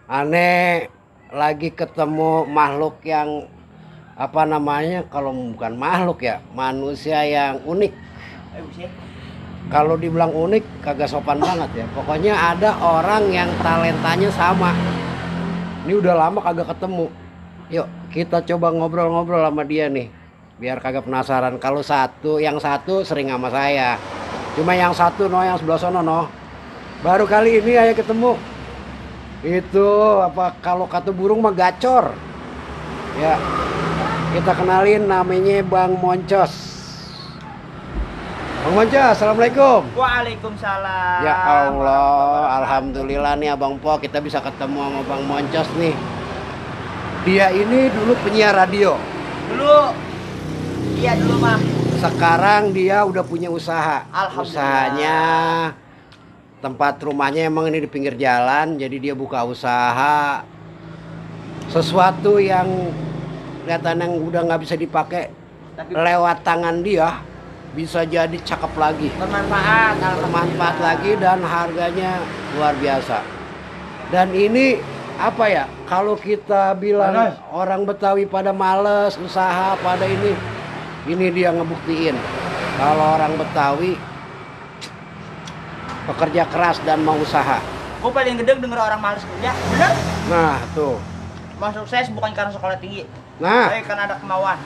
Aneh lagi ketemu makhluk yang apa namanya, kalau bukan makhluk ya, manusia yang unik. Kalau dibilang unik kagak sopan banget ya. Pokoknya ada orang yang talentanya sama. Ini udah lama kagak ketemu. Yuk kita coba ngobrol-ngobrol sama dia nih. Biar kagak penasaran. Kalau yang satu sering sama saya. Cuma yang satu yang sebelah sono baru kali ini aja ketemu. Itu apa, kalau kata burung mah gacor. Ya, kita kenalin, namanya Bang Moncos. Bang Moncos, assalamualaikum. Waalaikumsalam. Ya Allah, alhamdulillah nih Abang Po, kita bisa ketemu sama Bang Moncos nih. Dia ini dulu penyiar radio. Dulu mah. Sekarang dia udah punya usaha. Alhamdulillah. Usahanya, tempat rumahnya emang ini di pinggir jalan, jadi dia buka usaha. Sesuatu yang kelihatan yang udah nggak bisa dipakai, Tapi lewat tangan dia bisa jadi cakep lagi, bermanfaat lagi, dan harganya luar biasa. Dan ini apa ya, kalau kita bilang orang Betawi pada males usaha, pada ini dia ngebuktiin kalau orang Betawi pekerja keras dan mau usaha. gue paling gede denger orang males kerja. Bener? Nah tuh, Mau sukses bukan karena sekolah tinggi, nah, tapi karena ada kemauan.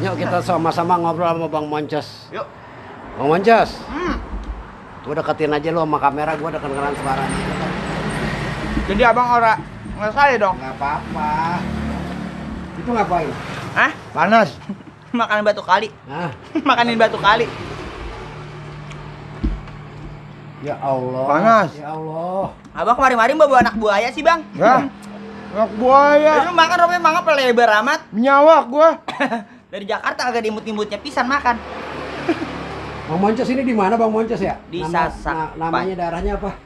Yuk kita sama-sama ngobrol sama Bang Moncos. Yuk. Bang Moncos, gue deketin aja lu sama kamera, gue deket-deketan suaranya. Jadi abang ora nggak saya dong. Nggak apa-apa. Itu ngapain? Hah? Panas. Makanin batu kali. Hah? Makanin batu kali. Ya Allah. Panas. Ya Allah. Abang kemarin-kemarin bawa anak buaya sih bang. Ya. Anak buaya. Jadi lu makan rupanya mangap lebar amat. Menyawak gua. Dari Jakarta agak diimut-imutnya pisan makan. Bang Moncos ini di mana Bang Moncos ya? Di Sasak. Namanya daerahnya apa?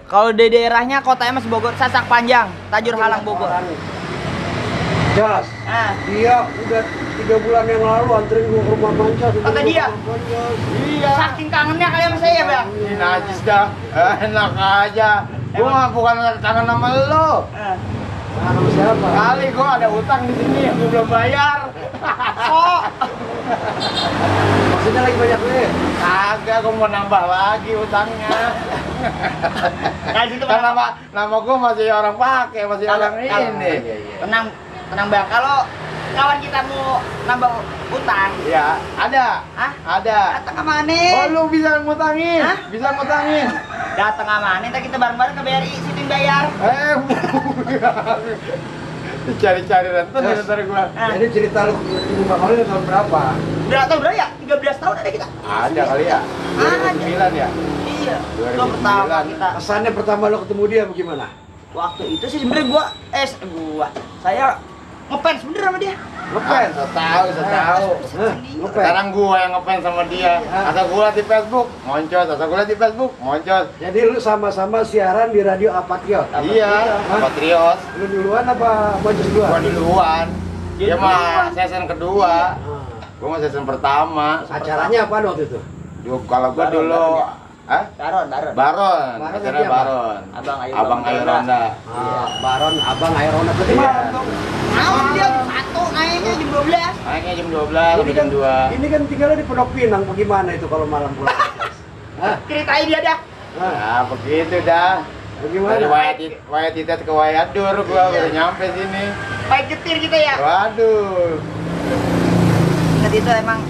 Kalau di daerahnya kotanya masih Bogor, Sasak Panjang, Tajur Halang Bogor. Jas, dia udah 3 bulan yang lalu anterin gua ke rumah Moncos. Kata dia? Iya. Saking kangennya kali sama saya bang. Ini najis dah. Enak aja. Gua bukan tangan sama lo. Sama siapa? Kali gua ada utang di sini yang gua belum bayar. Kok? Maksudnya lagi banyak duit. Kagak, gua mau nambah lagi utangnya. Nah, situ Kan nama gua masih orang pakai, masih orang ini. Tenang bang. Kalau kawan kita mau nambah utang, Ya, ada. Hah? Ada. datang ke mana? Oh, lu bisa ngutangin? Hah? Bisa ngutangin? Datang ke mana? Ntar kita bareng-bareng ke BRI, situ yang bayar. Cari-cari rentan ya ntar gua. Jadi cerita lu ketemu Bang Oli tahun berapa? Berapa tahun berapa ya? 13 tahun ada kita. Ada kali ya? 2009 ya? Iya. Itu 2009. pertama kita. Kesannya pertama lu ketemu dia bagaimana? Waktu itu sih sebenarnya saya ngefans bener sama dia. Ngefans? Saya tahu. Ngefans? Sekarang gua yang ngefans sama dia. Atau gua liat di Facebook, Moncos. Atau gua liat di Facebook, Moncos. Jadi lu sama-sama siaran di radio Apatriot? Iya, Hah? Patriot. Lu duluan apa Moncos duluan? Gua duluan. Dia Dia mah duluan. season kedua. Gua mah season pertama. Acaranya apa waktu itu? Kalau gua Baron, dulu, Baron Baron. Baron Acaranya tadi apa? Baron. Abang Ayu Ayu Ronda. Ronda. Baron, Abang Aeronda. Berarti Iya. malam dong. Mau dia satu naiknya jam 12. Naiknya jam 12 sampai jam 2. Ini kan tinggalnya di Pondok Pinang, bagaimana itu kalau malam pulang? Hah? Ceritain dia dah. Hah? Nah, begitu dah. Bagaimana? Dari Wayat Titet ke Wayadur gua baru nyampe sini. Baik getir kita ya. Waduh. Ingat itu emang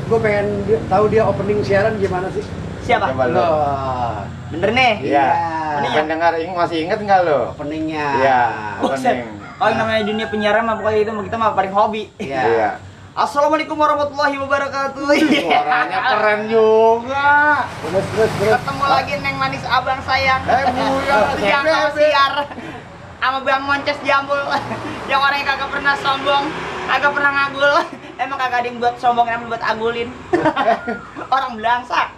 Gue pengen tahu dia opening siaran gimana sih? siapa? Coba lu. Loh, Bener nih. Iya. Ini Pengen dengar, masih inget nggak lo? openingnya. Iya, Buset. opening. Oh, yang namanya dunia penyiaran mah pokoknya itu kita mah paling hobi. Iya. Assalamualaikum warahmatullahi wabarakatuh. Suaranya keren juga. Terus. Ketemu lagi Neng Manis Abang sayang. Buya, Yang Bebe. mau siar sama Bang Monces Jambul. Yang orangnya kagak pernah sombong, kagak pernah ngagul. Emang kagak ada yang buat sombong, emang buat agulin. Orang belangsak.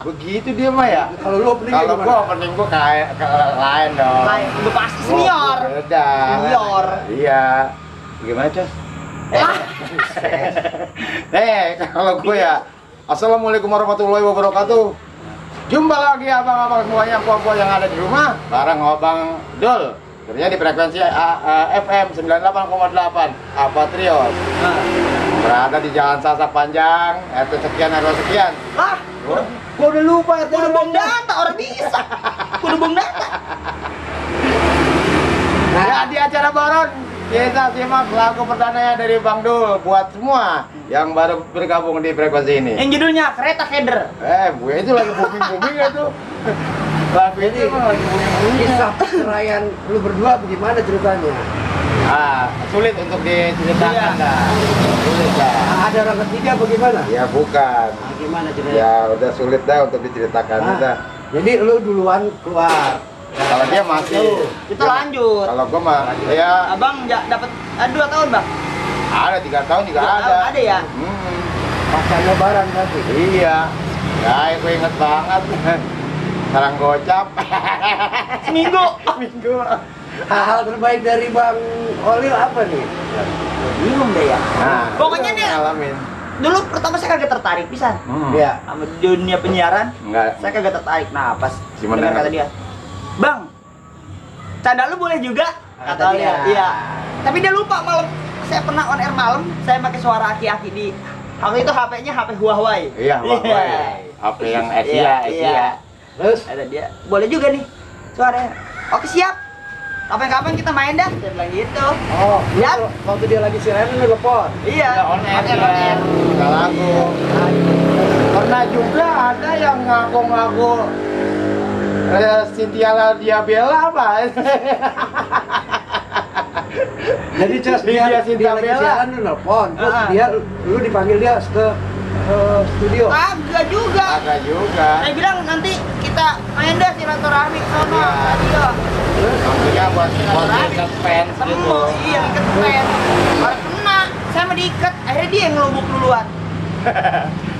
Begitu dia mah ya. Kalau lu opening Kalau gua opening gua kayak lain dong. Lain, udah pasti senior. Beda. Senior. Iya. Gimana, Cos? Kalau gue ya, Assalamualaikum warahmatullahi wabarakatuh. Jumpa lagi abang-abang semuanya, puan-puan yang ada di rumah, bareng Abang Dul. Tentunya di frekuensi FM 98,8 Apatrios. Berada di Jalan Sasak Panjang, RT sekian, RW sekian. Lah, Gua udah lupa ya. kudu bom data orang bisa. Kudu bom data. Ya, di acara Baron kita simak lagu perdananya dari Bang Dul buat semua yang baru bergabung di frekuensi ini. Yang judulnya Kereta Keder. Bu, itu lagi booming ya tuh. Lagu ini emang lagi booming. Kisah perceraian lu berdua bagaimana ceritanya? Sulit untuk diceritakan Iya. dah. Sulit dah. Ada orang ketiga bagaimana? Ya bukan. Gimana ceritanya? Ya udah sulit dah untuk diceritakan udah. Jadi lu duluan keluar. Kalau dia masih Kita lanjut. Kalau gua mah ya Abang dapat 2 tahun, Bang. ada 3 tahun juga 2 ada. tahun ada ya? Pasca lebaran berarti. Iya. Ya, gue inget banget. Sarang gocap. Seminggu. Minggu. Hal terbaik dari Bang Olil apa nih? Bingung deh ya. Nah, Pokoknya itu dia- ngalamin. Dulu pertama saya kagak tertarik pisan Iya. sama dunia penyiaran. Enggak. Saya kagak tertarik. Nah, pas Cuman dengar dengar. kata dia, "Bang, canda lu boleh juga?" Kata Kata dia. dia. Iya. Tapi dia lupa malam. Saya pernah on air malam, saya pakai suara aki-aki di waktu itu HP-nya HP Huawei. Iya, Huawei. HP yang Asia, Asia. Terus Ada dia, boleh juga nih suaranya. Oke siap. Kapan-kapan kita main dah. Dia bilang gitu. oh, lu Ya. waktu dia lagi siaran lu telepon. Iya. Ya, on air, on air. Kita lagu. Pernah juga ada yang ngaku-ngaku Cynthia Diabella apa? Jadi Cas Lydia dia Sinta lagi Bella. siaran lu telepon. Terus Ah. dia lu dipanggil dia ke studio. Kagak juga. Ada juga. Saya bilang nanti kita main dah silaturahmi ke sono Iya. radio. Maksudnya buat ikat fans gitu. Temu, iya ikat pen. Baru kena, saya mah diikat. Akhirnya dia yang ngelubuk duluan.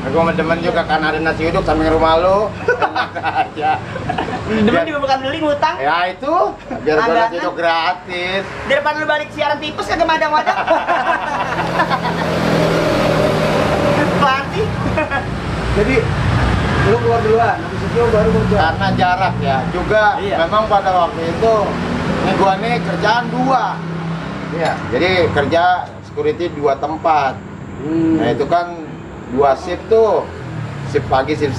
Aku mau demen juga kan ada nasi uduk samping rumah lu. Enak aja. Demen juga bukan beli ngutang. Ya itu, biar gua Langganan. nasi uduk gratis. Daripada lu balik siaran tipes kagak madang-madang. Pelatih. Jadi lu keluar duluan, habis itu baru muncul. Karena jarak ya. Juga Iya. memang pada waktu itu ini gua nih kerjaan 2. Iya. Jadi kerja security 2 tempat. Nah itu kan 2 shift tuh. Shift pagi, shift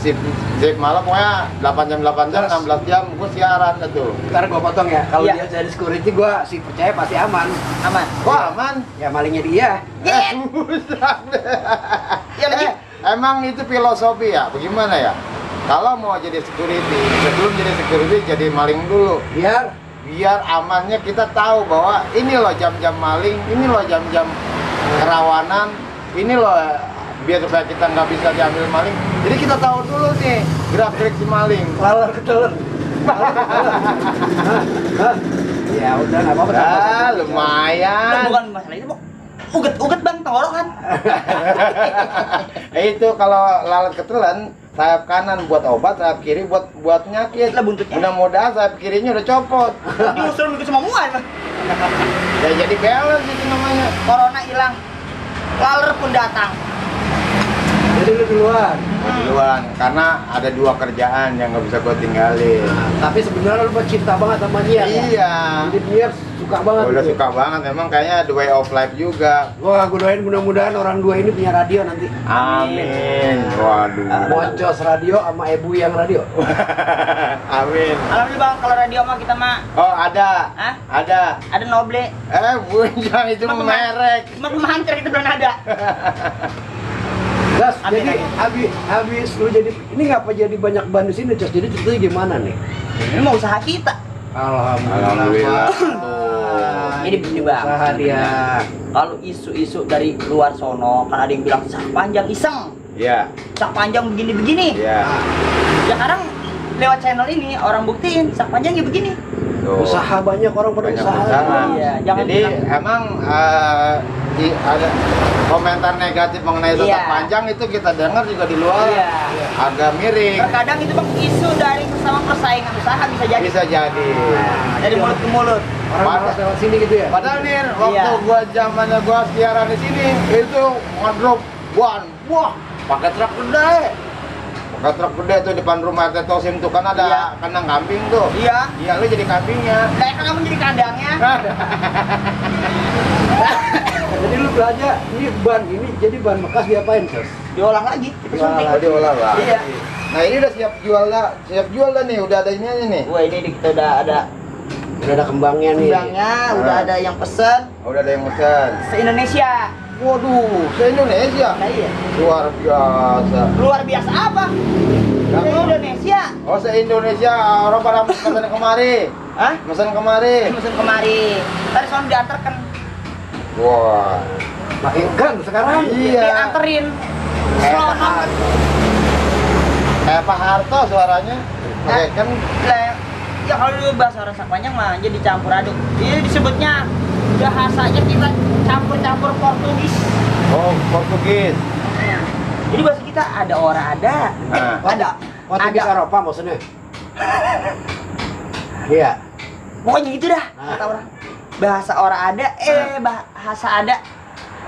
malam, pokoknya 8 jam, 16 jam gua siaran itu. Ntar gua potong ya. Kalau Iya. dia jadi security gua sih percaya pasti aman. Aman. Wah aman. Ya malingnya dia. Buset. Ya lagi. Emang itu filosofi ya? Bagaimana ya? Kalau mau jadi security, sebelum jadi security jadi maling dulu. Biar amannya kita tahu bahwa ini loh jam-jam maling, ini loh jam-jam kerawanan, ini loh biar supaya kita nggak bisa diambil maling. Jadi kita tahu dulu nih gerak-gerik si maling. Lalar ketelan. Ya udah nggak apa-apa. Ah, Dan lumayan. bukan masalah itu, Bang. Uget-uget Bang, tenggorokan. Itu kalau lalat ketelan, sayap kanan buat obat, sayap kiri buat penyakit. Lah buntutnya. Mudah-mudahan sayap kirinya udah copot. Diusul ke semua muat, Bang. Ya jadi balance itu namanya. Corona hilang. Laler pun datang. Jadi lu duluan. Duluan, karena ada 2 kerjaan yang nggak bisa gue tinggalin. Tapi sebenarnya lu cinta banget sama dia. Iya. Jadi dia suka banget. Udah gitu. suka banget, memang kayaknya the way of life juga. Wah, gue doain mudah-mudahan orang 2 ini punya radio nanti. Amin. Waduh. Moncos radio sama Ebu yang radio. Amin. Alhamdulillah Bang, kalau radio mah kita mah Oh ada. Hah? Ada. ada Noble. Bukan itu Cuma merek. Cuma pemancar kita belum ada. Gas, Amin, jadi habis lu jadi ini ngapa jadi banyak ban di sini, Cos? Jadi ceritanya gimana nih? Ini mau usaha kita. Alhamdulillah. Ini begini, Bang. Usaha dia. Kalau isu-isu dari luar sono, kan ada yang bilang sak panjang iseng, Iya. sak panjang begini-begini. Iya. Ya sekarang lewat channel ini orang buktiin sak panjang ya begini. Tuh. Usaha banyak orang pada Banyak usaha. usaha. Iya, jangan Jadi bilang- emang ada komentar negatif mengenai Iya. tetap panjang itu kita dengar juga di luar Iya. agak miring. Terkadang itu Bang isu dari sesama persaingan usaha bisa jadi. Bisa jadi. Dari mulut ke mulut. Orang malas lewat sini gitu ya. Padahal nih waktu Iya. gua zamannya gua siaran di sini itu ngedrop wah pakai truk gede. Pakai truk gede tuh depan rumah Teh Tosim tuh kan ada Iya. kandang kambing tuh. Iya. Iya, lu jadi kambingnya. Kayak kan kamu jadi kandangnya. Jadi lu belajar ini ban ini jadi ban bekas diapain, Cos? Diolah lagi. Kita suntik. Oh, diolah lah. Iya. Nah, ini udah siap jual dah nih, udah ada ininya nih. Wah, ini kita udah ada Udah ada kembangnya nih. undangnya, udah ada yang pesen Oh, udah ada yang pesan. se-Indonesia. Waduh, se-Indonesia. Nah, iya. Luar biasa. Luar biasa apa? Se-Indonesia. Oh, se-Indonesia orang pada pesan kemari. Hah? Pesan kemari. Musim kemari. Tadi soalnya diantarkan. Wah. Makin kan sekarang. Iya. Dianterin. Kayak Selonong. Kayak Pak Harto suaranya. Oke, kan Lah, ya kalau dulu bahasa orang Sapanjang mah jadi campur aduk. Ini disebutnya bahasanya kita campur-campur Portugis. oh, Portugis. Jadi bahasa kita ada orang ada. Nah. Ada. Portugis Ada. Eropa maksudnya. Iya. Pokoknya gitu dah Nah. kata orang. Bahasa orang ada, bahasa ada.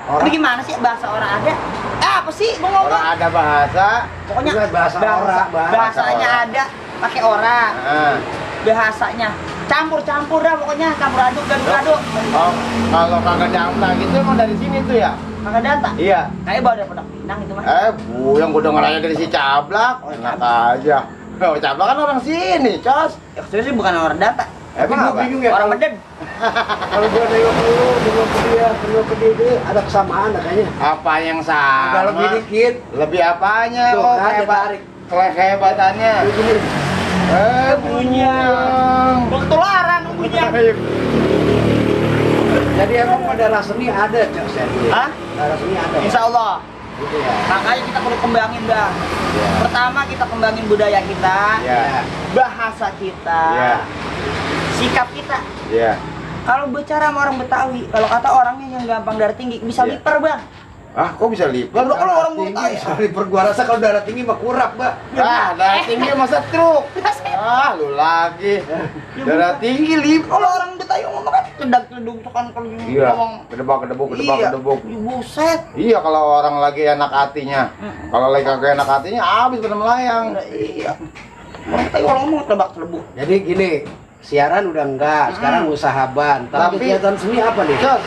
Orang- Tapi gimana sih bahasa orang ada? Apa sih? Gua ngomong. Orang ada bahasa. Pokoknya Bukan bahasa orang, bahasanya orang. ada pakai orang. Nah. Bahasanya campur-campur dah pokoknya, campur aduk aduk. Oh, kalau kagak danta gitu emang dari sini tuh ya? Kagak danta. Iya. Kayak bawa dari Pondok Pinang itu mah. Yang gue denger aja dari si Cablak. Enak aja. Oh, Cablak kan orang sini, Cos. Ya sebenarnya bukan orang danta. Emang Gua apa? bingung ya. Orang kalau- Meden. Kalau gua nengok ke dia, ada kesamaan kayaknya. Apa yang sama? Agak lebih dikit. Lebih apanya? Tuh, Oh, kan, dia tarik. kehebatannya. Begini. Bunyinya. Gua ketularan umurnya. Jadi emang pada darah seni ada, Cos. Hah? Darah seni ada. Insya Allah. Gitu ya. Makanya kita perlu kembangin dah. Iya. Pertama kita kembangin budaya kita, Iya. bahasa kita, Iya. sikap kita. Iya. Kalau bicara sama orang Betawi, kalau kata orangnya yang gampang darah tinggi bisa Iya. liper bang. Ah, kok bisa lipat? Kalau orang Tinggi, Betawi, sorry, gua rasa kalau darah tinggi mah kurang, Mbak. Ah, darah tinggi masa truk. Ah, lu lagi. Darah tinggi lipat. kalau orang Betawi ngomong kan cedak ceduk kan kalau Iya. ngomong. Kedebak. Iya. Buset. Iya, kalau orang lagi enak hatinya. Kalau lagi kagak enak hatinya, habis pada melayang. Iya. Orang Betawi kalau ngomong tebak celebuk. Jadi gini, siaran udah enggak, sekarang usaha ban. Tapi Tapi- kegiatan seni apa nih? Cos,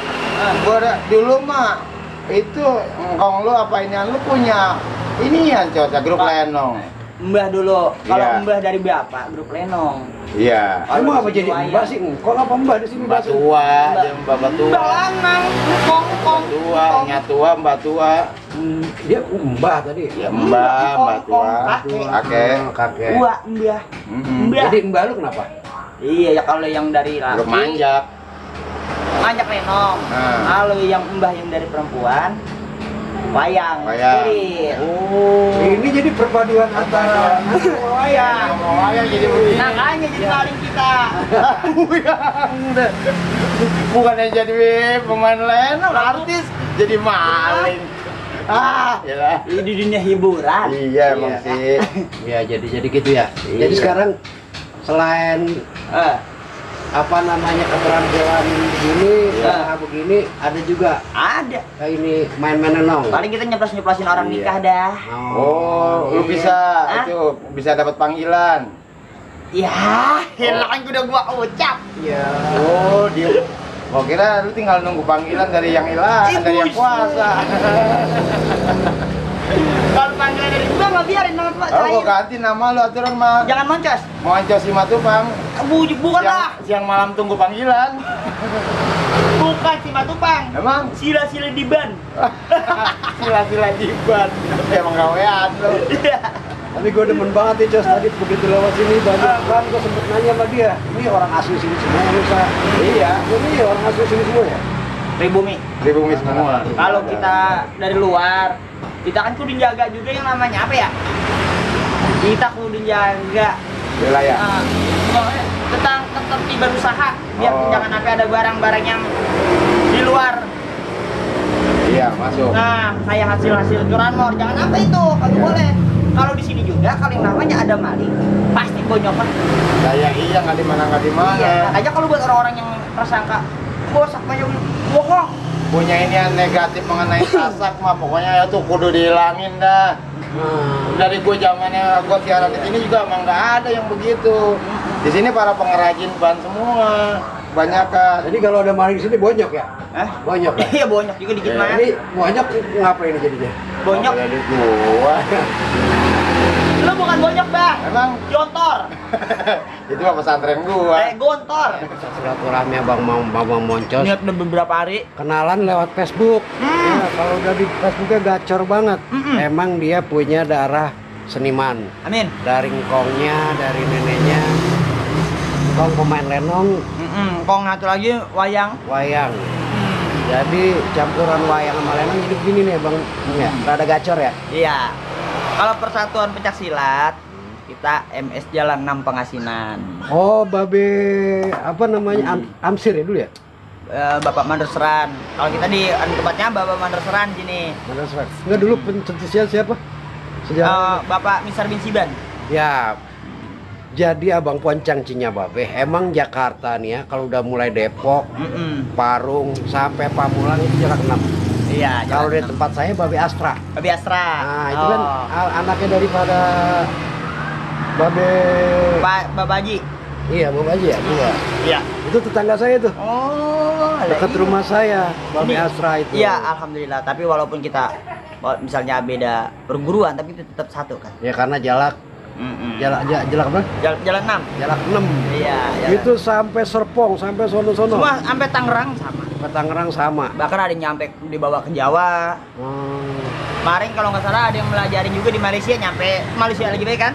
dulu mah itu engkong lu apa ini lu punya ini ya Cos, ya, grup Pak. lenong. Mbah dulu. Kalau Iya. mbah dari bapak grup lenong. Iya. Emang apa di jadi wayang. mbak sih? Kok ngapa mbak di sini Mbak tua, dia mbak tua. Mbah lanang, kong. Tua, nyat tua, mbak tua. Dia mbah tadi. Ya mbak tua. Kakek. Kakek. Kakek. Mbah, mbah. Mm-mm. Mbah. Jadi mbah lu kenapa? Iya ya kalau yang dari Grup laki manjak. manjak lenong. Nah. Kalau yang mbah yang dari perempuan wayang. Wayang. Kulit. Oh, ini jadi perpaduan antara Wayang. Mau aja jadi begini. Makanya jadi maling kita. Bukannya jadi pemain lenong, artis jadi maling. Ah, ya. Ini di dunia hiburan. Iya, emang Iya. sih. ya jadi gitu ya. Iya. Jadi sekarang selain Eh, apa namanya keterampilan begini, Iya. usaha begini, ada juga ada. kayak ini main-main nenong. Paling kita nyeplos-nyeplasin orang Iya. nikah dah. Oh, lu bisa Hah? itu bisa dapat panggilan. Ya, hilang udah gua ucap. Iya. Oh, dia. Gua kira lu tinggal nunggu panggilan dari yang hilang, dari yang Ibu, puasa. Kalau panggilan dari gua nggak biarin nama Pak Oh, gua cair. ganti nama lu aturan mah. Jangan moncos. Moncos Simatupang. Bukan lah. Siang malam tunggu panggilan. Bukan si Matupang. Emang Sila-sila di ban. sila-sila jibat. Emang gawean lu. Iya. Tapi gue demen banget nih Jos, tadi begitu lewat sini banyak kan gue sempet nanya sama dia, ini orang asli sini semua bisa. Iya. Ini orang asli sini semua ya? Pribumi. Pribumi semua. Kalau kita dari luar, kita kan kudu jaga juga yang namanya apa ya? Kita kudu jaga Wilayah. tentang ketertiban usaha biar Oh. jangan sampai ada barang-barang yang di luar. Iya, masuk. Nah, kayak hasil-hasil curanmor, jangan apa itu, kalau Iya. boleh. Kalau di sini juga kalau yang namanya ada maling, pasti bonyokan. Kayak iya nggak di mana nggak di mana. Iya, aja kalau buat orang-orang yang prasangka, bos apa yang bohong. Punya ini yang negatif mengenai sasak mah pokoknya ya tuh kudu dihilangin dah. Dari gue zamannya gue siaran di sini juga emang nggak ada yang begitu. Di sini para pengrajin ban semua, banyak kan. Jadi kalau ada maling di sini bonyok ya? Hah? Bonyok ya? Iya bonyok juga dikit mah. Ini bonyok ngapain jadinya? Bonyok. Jadi gua. Lu bukan bonyok, Bah. Emang Jontor. itu mah pesantren gua. Gontor. Silaturahmi Abang Moncos. Ingat udah beberapa hari. Kenalan lewat Facebook. Ya, kalau udah di Facebooknya gacor banget. Emang dia punya darah seniman. Amin. Dari ngkongnya, dari neneknya. Ngkong pemain lenong, Kok ngatur lagi wayang. wayang. Jadi campuran wayang sama lenong jadi begini nih Bang. Ya, rada gacor ya. Iya. Kalau Persatuan Pencak Silat, kita MS Jalan 6 Pengasinan. Oh, Babe apa namanya? Amsir ya dulu ya? Bapak Manderseran. Kalau kita di tempatnya Bapak Manderseran sini. Mana Serat? Enggak dulu pencetusnya siapa? Sejarah. Bapak Misar bin Siban. Ya. Jadi Abang Poncang Cinya Babe, emang Jakarta nih ya kalau udah mulai Depok, Parung sampai Pamulang itu jarak 6. Iya. Kalau di tempat saya Babe Astra. Babe Astra. Nah, itu kan anaknya daripada Babe Bapak Haji. Iya, Babe Haji ya, dua. Iya. Itu tetangga saya tuh. Oh, Dekat rumah saya, Babe Ini- Astra itu. Iya, alhamdulillah. Tapi walaupun kita misalnya beda perguruan, tapi itu tetap satu kan. Ya karena jalak jalak apa? Jalan 6. Jalak 6. Iya. Itu sampai Serpong, sampai sono-sono. Semua sampai Tangerang sama. Ke Tangerang sama. Bahkan ada yang nyampe dibawa ke Jawa. Hmm. Kemarin kalau nggak salah ada yang melajarin juga di Malaysia, nyampe Malaysia lagi baik kan?